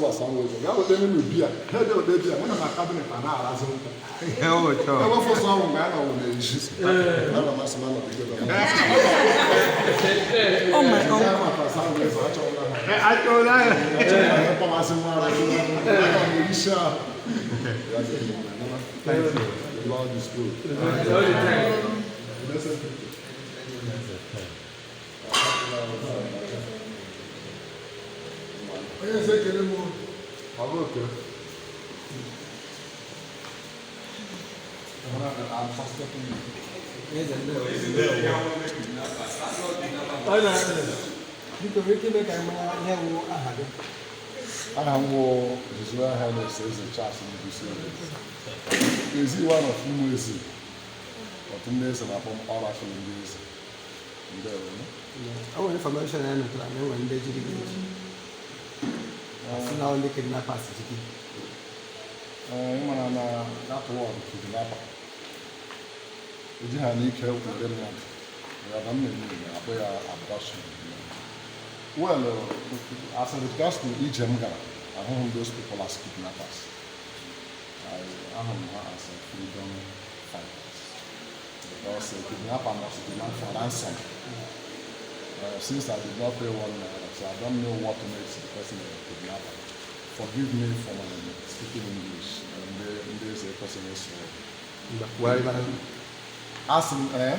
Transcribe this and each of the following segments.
Asanwo eze, gaa weta nínú biya, ha ede weta biya, mụ na na cabinet a na-arazi nkwụ. Ebe fọsọ ahụ mgbe a nọ na-eji. Ana m asị m anọgide na Oh my uncle. Asanwo eze achọrọla ha. Achọrọla ha ịkpọmasị nwa ara gị. Aga m erisi ahụ. Ya dị mma, nana. The Lord is good. All the time. Blessed people. Onye eze, ekele m. Ọ bụ oke. I'm suspecting you. Eze, ndewo. Ọ na Biko, nwere ike ime ka anyị mara ihe wụ aha gị? Aha m wụ His Royal Highness Eze Charles Ndubuisi Ezi, one of ụmụ ezi. Ọtụ ndị eze na-akpọ m Oracle ndị eze. Ndewo. O nwere information anyị nụtara na enwere ndị jiri gị eji, sị na ọ ndị kidnappers ji gị. Ee, ị mara na that word kidnapper eji ha n'ike ụdị mmadụ ya na m na-eme eme akpọ ya abduction. Well, as regards to ije m gara, ahụghị m those people as kidnappers. Ahụrụ m ha as a freedom fighters, because a kidnapper must demand for ransom. Since I did not pay 1 naira, so I don't know what makes the person a kidnapper. Forgive me for my speaking English. Ndị eze ekwesịghị ịsụ. Mba, kwugharịbara. Asị m, ee,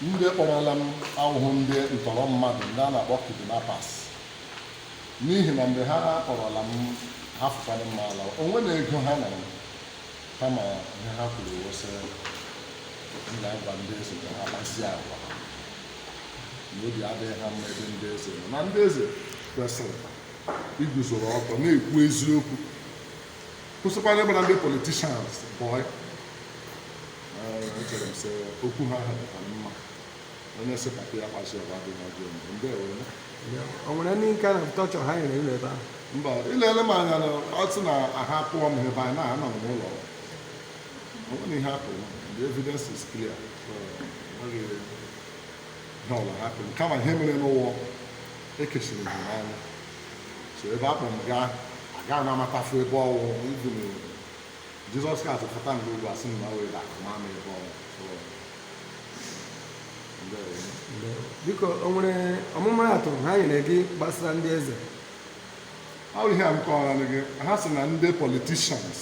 ndị kpọrọla m ahụhụ ndị ntọrọ mmadụ, ndị a na-akpọ kidnappers, n'ihi na mgbe ha kpọrọla m, ha fụkwana m ala onwe na ego ha nara m, kama ihe ha kwuru wụsị m ga-agwa ndị eze ka ha kpazie agwa na obi adịghị ha mma ebe ndị eze nọ, na ndị eze kwesịrị iguzoro ọtọ na-ekwu eziokwu, kwụsịkwana ịgbara ndị politicians boy. Echere m sị okwu ha ha dịkwa mma. Onye sị papa ya kpazi agwa adịghị ọjọọ mgbe. Ndewo. O nwere ndị nke na torture ha nyere unu ebe ahụ? Mba, ilele m anya na ọ sị na ha pụọ m ebe anyị na-anọ m n'ụlọ, ọ nwere ihe apụrụ. The evidence is clear, so enweghị ihe ọbụla ha pụrụ, kama ihe mere n'ụwa ekechiri m n'anya. So ebe akpọ m gaa, agaghị m amatafu ebe ọwụ. Even Jizọs Kraịst fụta mgbe ugbu a sị m na ọ wee ama m ebe ọwụ. So ndewo. Ndewo. Biko, o nwere ọmụmaatụ ha nyere gị gbasara ndị eze? Ọ bụ ihe a m kọwara gị. Ha sị na ndị politicians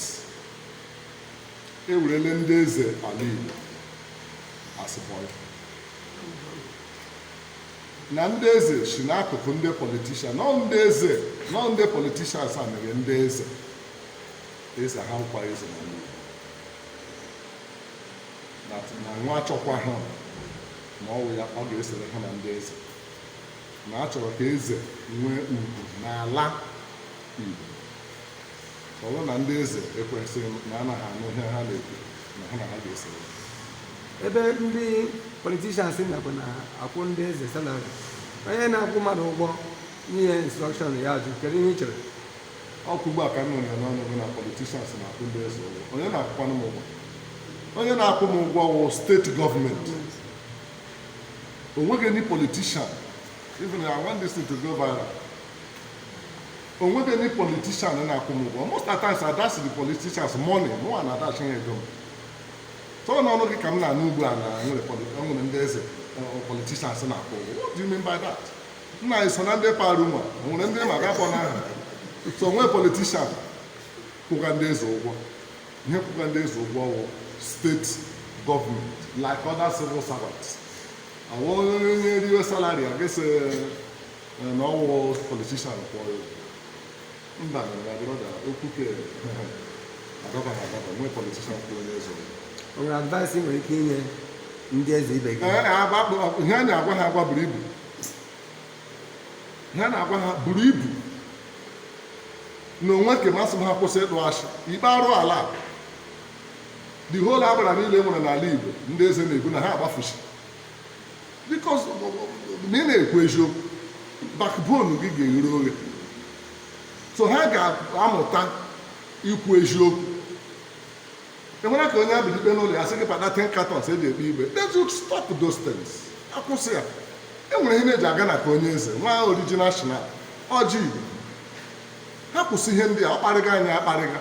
ewerele ndị eze ala Igbo as boy, na ndị eze si n'akụkụ ndị politician, nọ ndị eze, nọ ndị politicians a mere ndị eze eze ha nkwa eze n'ala Igbo, na nwa achọkwa ha ma ọ wụ ya ọ ga-esere ha na ndị eze, na a chọrọ ka eze nwee ugwu n'ala Igbo. Ọ bụrụ na ndị eze ekwesịghị na anaghị anụ ihe ha na-ekwu, na ha na ha ga-esere. Ebe ndị politicians nakwa na-akwụ ndị eze salary, onye na-akwụ mmadụ ụgwọ nye ya instruction, ya ajụ, kedu ihe ị chere? Ọkụ ugbu a ka m nụrụ ya n'ọnụ gị na politicians na-akwụ ndị eze ụgwọ. Onye na-akwụkwanụ m ụgwọ, onye na-akwụ m ụgwọ wụ steeti gọọmenti. O nweghị any politician. Even I want this thing to go viral. O nweghị any politician na-akwụ m ụgwọ. Most of the times I dash the politicians money, mụnwa na-adachi ha ego m. So n'ọnụ gị ka m na-anụ ugbu a na nwere ndị eze politicians na-akwụ ụgwọ. What do you mean by that? Nna anyị so na ndị para ụmụ o nwere ndị ma gakpọ n'aha. So nwee politician kwụga ndị eze ụgwọ? Ihe kwụga ndị eze ụgwọ wụ steeti gọọmenti, like other civil servants. Awụ onye riwe salary a ga-ese na ọwụ politician kwụọ ya ụgwọ? Mba na brother, okwu ke adaba na adaba. Nwee politician kwụọ onye eze ụgwọ. O nwere advice ị nwere ike inye ndị eze ibe gị? Ee, ihe a na-agwa ha agwa buru ibu. Ihe a na-agwa ha buru ibu na onwe ka masị m ha kwụsị ịtụ ashị ikpe arụ ala a. The whole agbara niile nwere n'ala Igbo, ndị eze na-ekwu na ha agbafusi, because na ị na-ekwu eziokwu, backbone gị ga-eghere oghe. So ha ga-amụta ikwu eziokwu. Ị nwere ka onye abịa ikpe n'ụlọ ya sị gị kpata 10 cartons eji ekpe ikpe. They should stop those things. Akwụsị ya. E nwere ihe na-eji aga na ka onye eze nwa original shina ọjị Igbo. Ha kwụsị ihe ndị a. Ọ kparịga anyị akparịga.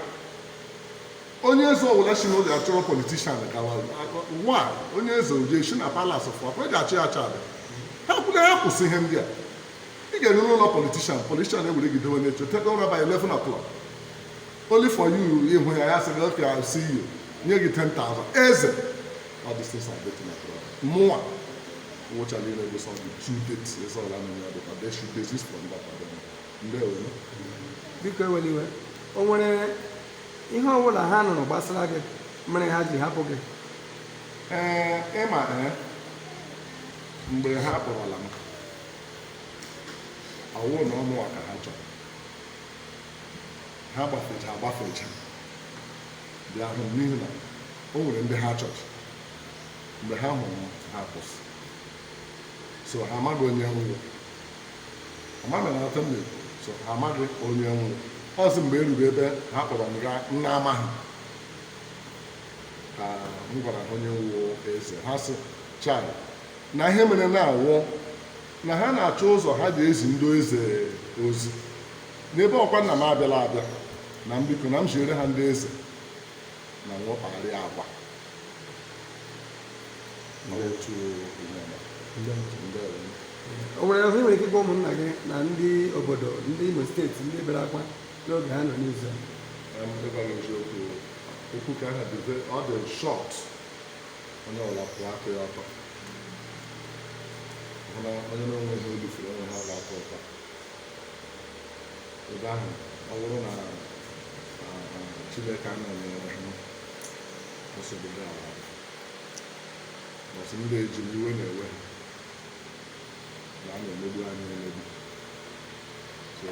Onye eze ọbụla si n'ụlọ ya chọrọ politician gawa nwa, onye eze oje si na palace fụọ ka o ji achụ ya achọ abịa. Ha kwụrụ, ha kwụsị ihe ndị a. Ị ga-eru n'ụlọ politician, politician ewere gị dowe n'eche, teta ụra by 11 o'clock only for you ịhụ ya. Ya sị gị, "Okay, I'll see you," nye gị 10,000. Eze, all these things are getting my brother. Mụnwa wụchala ile gosi ọ dị too dirty. Eze ọla nọ ya dịka they should desist from that. Ndewo. Biko, ewela iwe, o nwere ihe ọbụla ha nụrụ gbasara gị mere ha ji hapụ gị? Ee, ịma, ee, mgbe ha kpọrọla m, ọwụ na ọmụwa ka ha chọrọ. Ha gbafecha agbafecha bịa hụ m, n'ihi na o nwere ndị ha chọrọ. Mgbe ha hụrụ m, ha kwụsị. So ha amaghị onye nwụrụ, amaghị na ata m na-ekwu. So ha amaghị onye nwụrụ ọzọ. Mgbe eruru ebe ha kpọrọ m gaa, m na-amaghị ka m gwara ha onye nwụọ eze. Ha sị chai, na ihe mere na-awụ na ha na-achọ ụzọ ha ji ezi ndị eze ozi n'ebe ọkwa nna m abịala abịa na mbiko na m ziere ha ndị eze na nwekpagharị agwa. Otu ihe a. Ndewo. O nwere ihe ị nwere ike ịgwa ụmụnna gị na ndị obodo, ndị Imo Steeti, ndị bere akwa n'oge ha nọ n'izu a? Ịgwa gị eziokwu, okwu ka aha dị ọ dị short. Onye ọbụla pụọ aka ya ọtọ, hụ na onye na-enweghị olufere onwe ha ga-atọ ụtọ ebe ahụ. Ọ bụrụ na Chineke anọnyere ha, nsogbu ga-ala. Ọsị ndị eji m iwe na-ewe ha na a na-emegbu anyị emegbu. So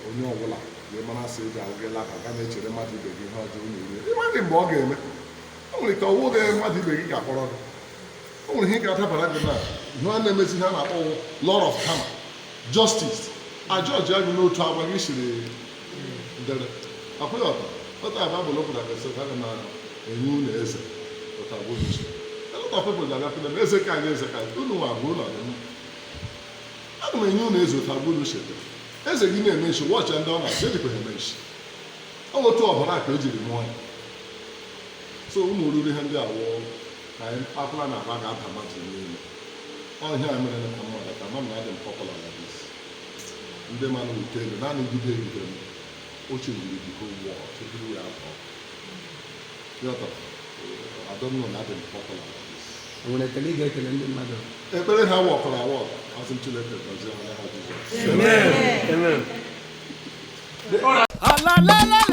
onye ọbụla wee mara sị eji ahụ gị laba ga na-echere mmadụ ibe gị ihe ọjọọ na-eri. Ịmadị mgbe ọ ga-eme, o nwere ike ọwụ gị, mmadụ ibe gị ga-akpọrọ gị. O nwere ihe ga-adabara gị na ihe a na-emezi, ihe a na-akpọ law of karma, justice ajọji gị n'otu agwa gị siri dere akwụghị ọtọ. Otu a Baịbụl kwuru ka sị aga na enye unu eze ụta unu si. A lot of people ga-abịakwute m, "Eze ka anyị, eze ka anyị." Unu nwa bụ ụlọ dị mma. Aga m enye unu eze ụta unu si dere. Eze gị na-eme nshi, wọchị ndị ọ na-achị ejikwa eme nshi. Ọ bụ otu ọbara ka ejiri mụọ ya. So ụmụ oriri ihe ndị a wụ ka anyị kpakpụla na agba ga-aba mmadụ niile. Ọhịa a mere ka mmadụ ka ma m na adị m popular like this. Ndị mmadụ wute elu naanị gide egide m, o changed the whole world everywhere I go. Yọtọ, I don't know na adị m popular like this. O nwere ekele ị ga-ekele ndị mmadụ? Ekpere ha wọkọrọ awọ. Asị m Chineke gọzie ha n'aha Jizọs. Amen. Amen. La la la.